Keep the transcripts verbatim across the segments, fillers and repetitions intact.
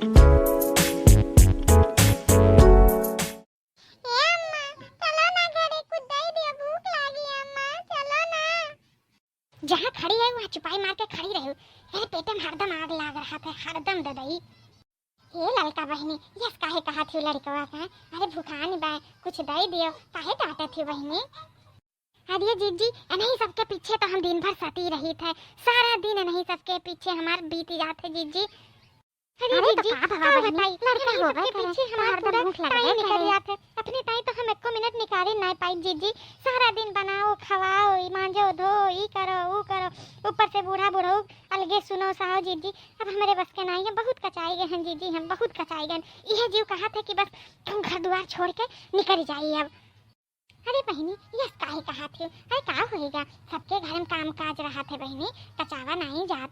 ए अम्मा, चलो ना घरे कुछ दे दियो, भूख लागी अम्मा, चलो ना। जहाँ खड़ी है वहाँ चुपाई मार के खड़ी रही। तेरे पेटे में हरदम आग लाग रहा था, हरदम दे दई। ए ललका बहिनी, यस काहे कहा थी लड़कवा का? अरे भुखान बा, कुछ दे दियो, काहे डांटे थी बहिनी? अरे जीजी, इन्हीं सबके पीछे तो हम दिन भर सती रही थे, सारा दिन इन्हीं सबके पीछे हमार बीत जात है जीजी। अरे अरे तो जीजी, का भवा का बहिनी, बताई, लड़का इन्हीं होबे सबके करे, पीछे हमार हमार तो पूरा भूख लगबे time निकल करे। जात है। अपने time तो हम एको मिनट निकाले ना पाई जीजी, सारा दिन बनाओ, खवाओ, ई मांजो, धो, ई करो, ऊ करो, ऊपर से बूढ़ा बुढ़ऊ अलगे सुनो साओ जीजी। अब हमरे बस के नाई है, बहुत कचाई गए हैं जीजी, हम बहुत कचाई गए हैं। इहे जीव कहा थे कि बस हम घर दुआर छोड़ के निकल जाइए अब। अरे बहिनी, यस काहे कहा थे? अरे का होएगा, सबके घर में काम काज रहा थे बहिनी, कचावा नाई जात।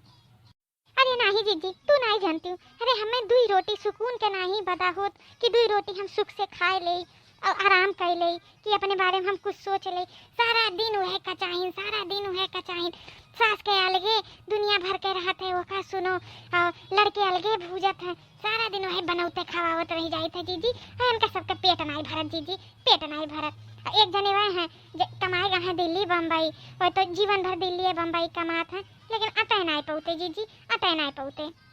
अरे नाही जीजी, तू नाही जानती हूँ। अरे हमें दुई रोटी सुकून के नाही बदा होत कि दुई रोटी हम सुख से खाए ले और आराम कर ले कि अपने बारे में हम कुछ सोच ले। सारा दिन वह कचाइन, सारा दिन वह कचाइन। सास के अलगे दुनिया भर के रहत है, ओका सुनो, और लड़के अलगे भूजत है। सारा दिन वही बनौते खवावत रह जाइत है जीजी। और इनका सबके पेट नाही भरत जीजी, पेट नाही भरत। और एक जने वह हैं जे कमाए गए हैं दिल्ली बम्बई, वो तो जीवन भर दिल्ली बम्बई कमात हैं, लेकिन अटै नाही पौते जीजी, अटै नाही पौते।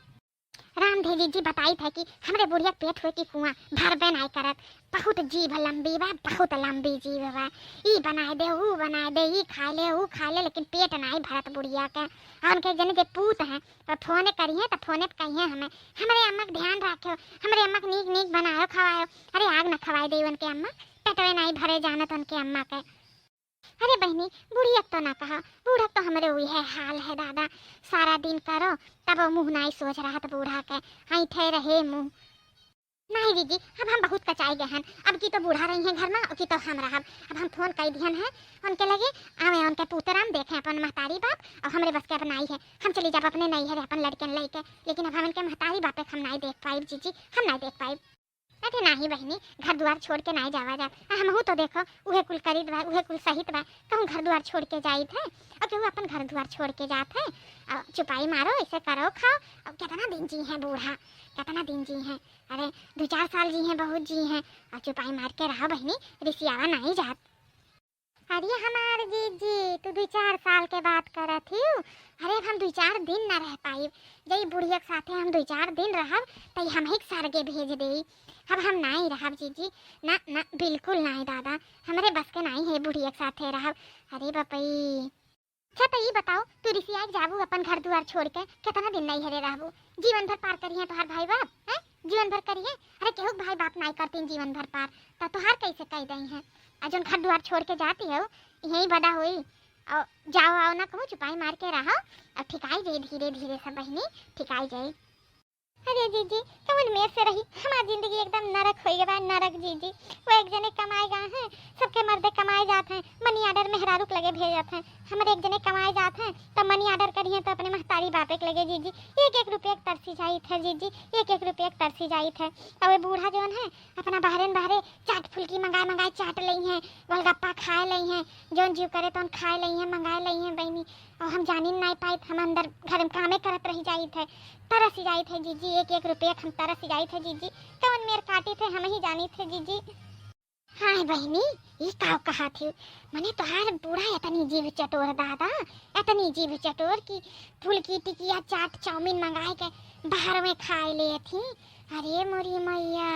रामधे जीजी बताइत है कि हमरे बुढ़िया के पेट होए कि कुआं भरबे नाही करत, बहुत जीभ लंबी बा, बहुत लंबी जीभ बा। ई बनाए दे, ऊ बनाए दे, ई खाए ले, ऊ खाए ले, लेकिन पेट नाही भरत बुढ़िया के। और उनके जने जे पूत हैं, तो फोने करिहे, तो फोने पे कहिहे हमें, "हमरे अम्मा के ध्यान रखो, हमरे अम्मा के नीक नीक बनायो खवायो।" अरे आग न खवाए दे उनके अम्मा, पेटवे नाही भरे जानत उनके अम्मा के। अरे बहिनी, बुढ़िया के तो ना कहा, बूढ़ा के तो हमरे उहे हाल है दादा। सारा दिन करो, तब वो मुँह नाही सोच रहत बूढ़ा के, ऐंठे रहे मुँह। नाही जीजी, अब हम बहुत कचाई गए हैं। अब की तो बूढ़ा रही हैं घर में, अब की तो हम रहब। अब हम फोन कई दिहन है उनके लगे, आवे उनके पूतराम देखे अपन महतारी बाप, और हमरे बस के अब नाही है। हम चली जाब अपने नैहर अपन लड़कन लेके, लेकिन अब हम इनके महतारी बाप के हम नाही देख पाइब जीजी, हम नाही देख पाइब। अरे नाही बहिनी, घर दुआर छोड़ के नाही जावा जात। आ, हमहू तो देखो, उहे कुल करीत बा, उहे कुल सहित बा। कहूँ घर दुआर छोड़ के जाइत है, और केहू अपन घर दुआर छोड़ के जात है? और चुपाई मारो, ऐसे करो, खाओ। और कितना दिन जी हैं बूढ़ा, कितना दिन जी हैं? अरे, दो चार साल जी हैं, बहुत जी हैं। और चुपाई मार के रहो बहिनी, रिसियावा नाही जात। अरे हमार जीजी, तू दो चार साल के बात करत हियो। अरे अब हम दो चार दिन ना रह पाइब। जई बुढ़िया के साथे हम दो चार दिन रहब, तई हम ही सरगे भेज देई। अब हम नाही रहब जीजी, ना, ना, बिल्कुल नाही दादा, हमरे बस के नाही है बुढ़िया के साथे रहब। अरे बपई। अच्छा तो ई बताओ, तू रिसिया के जाबू अपन घर दुआर छोड़ के, कितना दिन नैहरे रहबू? जीवन भर पार करिहे तोहार भाई बाप, हैं? जीवन भर करिहे? अरे केहू के भाई बाप नाही करतीन जीवन भर पार, त तोहार कैसे कह दई हैं? आ जोन घर दुआर छोड़ के जाती हो, यहीं बदा होई। और जाओ आओ ना कहूँ, चुपाई मार के रहो, और ठिकाई जाई धीरे धीरे सब बहिनी, ठिकाई जाई। अरे जीजी, कवन मेर से रही, हमार जिंदगी एकदम नरक हो गया बा, नरक जीजी। वो एक जने कमाए गए हैं, सबके मर्दे कमाए जात हैं, मनी आर्डर मेहरारू के लगे भेजत हैं। हमरे एक जने कमाए जात हैं, तब मनी आर्डर करिहे तो अपने महतारी बापे के लगे जीजी। एक एक रुपये के तरसी जाइत है जीजी, एक एक रुपये के तरसी जाइत है। और वो बूढ़ा जोन है, अपना बहरे न बहरे चाट फुल्की मंगाए मंगाए चाट लई हैं, गोलगप्पा खाए लई हैं, जोन जीव करे तोन खाए लई हैं, मंगाए लई हैं बहिनी। और हम जानी नाई पाइत, हम अंदर घर में कामे करत रही जाइत है, तरस जाइत है जीजी, एक एक रुपया के हम तरस जाइत है जीजी। कौन मेर काटित है हम ही जानित है जीजी। हाँ बहिनी, ई का कहा थी? मने तोहार बूढ़ा इतनी जीव चटोर दादा, इतनी जीव चटोर कि फुल्की टिकिया चाट चाउमीन मंगाए के बाहर में खाए ले थी। अरे मोरी मैया।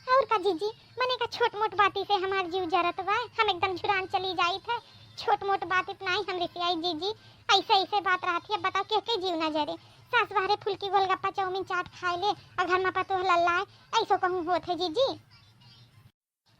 और का जीजी, मने का छोट मोट बाती से हमार जीव जरत बा, हम एकदम झुरान चली जाइत है। छोट मोट बात इतना ही हम रिसियाई जीजी, ऐसे ऐसे बात रहत है। अब बताओ के के जीव ना जरे? सास बहरे फुल्की गोलगप्पा चाउमीन चाट खाए ले और घर में पतोह लल्लाए, ऐसो कहूँ होत है जीजी?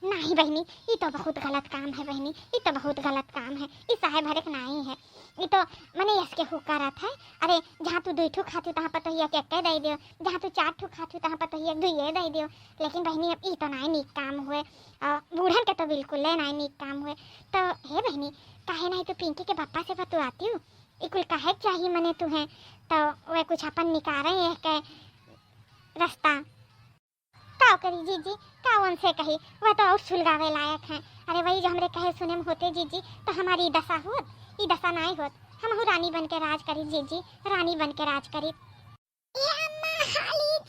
नाही बहिनी, ई तो बहुत गलत काम है बहिनी, ई तो बहुत गलत काम है। ई सहे भरे के नाही है, ई तो मने यस के हु करत है। अरे जहाँ तू दुई ठू खाती तहाँ पतोहिया के एक्के दे दियो, जहाँ तू चार ठू खाती तहाँ पतोहिया के दुइये दे दियो। लेकिन बहिनी अब ई तो नाही नीक काम हुए, और बूढ़न के तो बिल्कुले नाही नीक काम हुए। तो हे बहिनी, काहे नाही तू पिंकी के पप्पा से बतुआती हूँ, ई कुल काहे के चाही मने तुहे, तो वे कुछ अपन निकारे एक रास्ता। का करी जीजी, का उनसे कही, वह तो और सुलगावे लायक हैं। अरे वही जो हमरे कहे सुने में होते जीजी, तो हमारी ई दशा होत, ई दशा नाई होत। हमहू रानी बन के राज करी जीजी, रानी बन के राज करी। ए अम्मा, हाली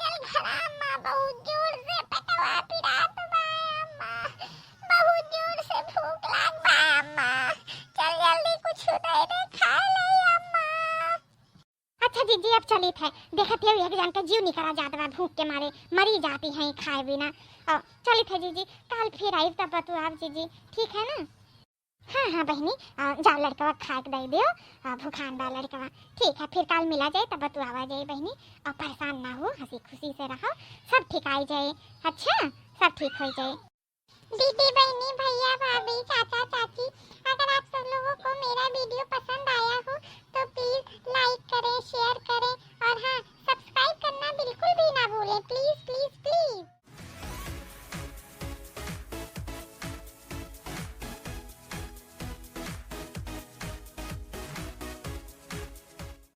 तब चलित है, देखत है एक जन के जीव निकरा जात बा भूख के मारे, मरी जाती है खाए बिना। और चलित है जीजी, काल फिर आइब तब बतुआब जीजी, ठीक है ना? हाँ हाँ बहिनी, आ, जा लड़कवा खाए के दे दियो, आ, भुखान बा लड़कवा। ठीक है, फिर काल मिला जाए तब बतुआवा जाए बहिनी, और परेशान ना हो, हंसी खुशी से रहो, सब ठीक आई जाए। अच्छा, सब ठीक हो जाए। दीदी, बहनी, भैया, भाभी, चाचा, चाची, अगर आप सब लोगों को मेरा वीडियो पसंद आया हो तो प्लीज लाइक करें, शेयर करें और हाँ, सब्सक्राइब करना बिल्कुल भी ना भूलें, प्लीज, प्लीज, प्लीज।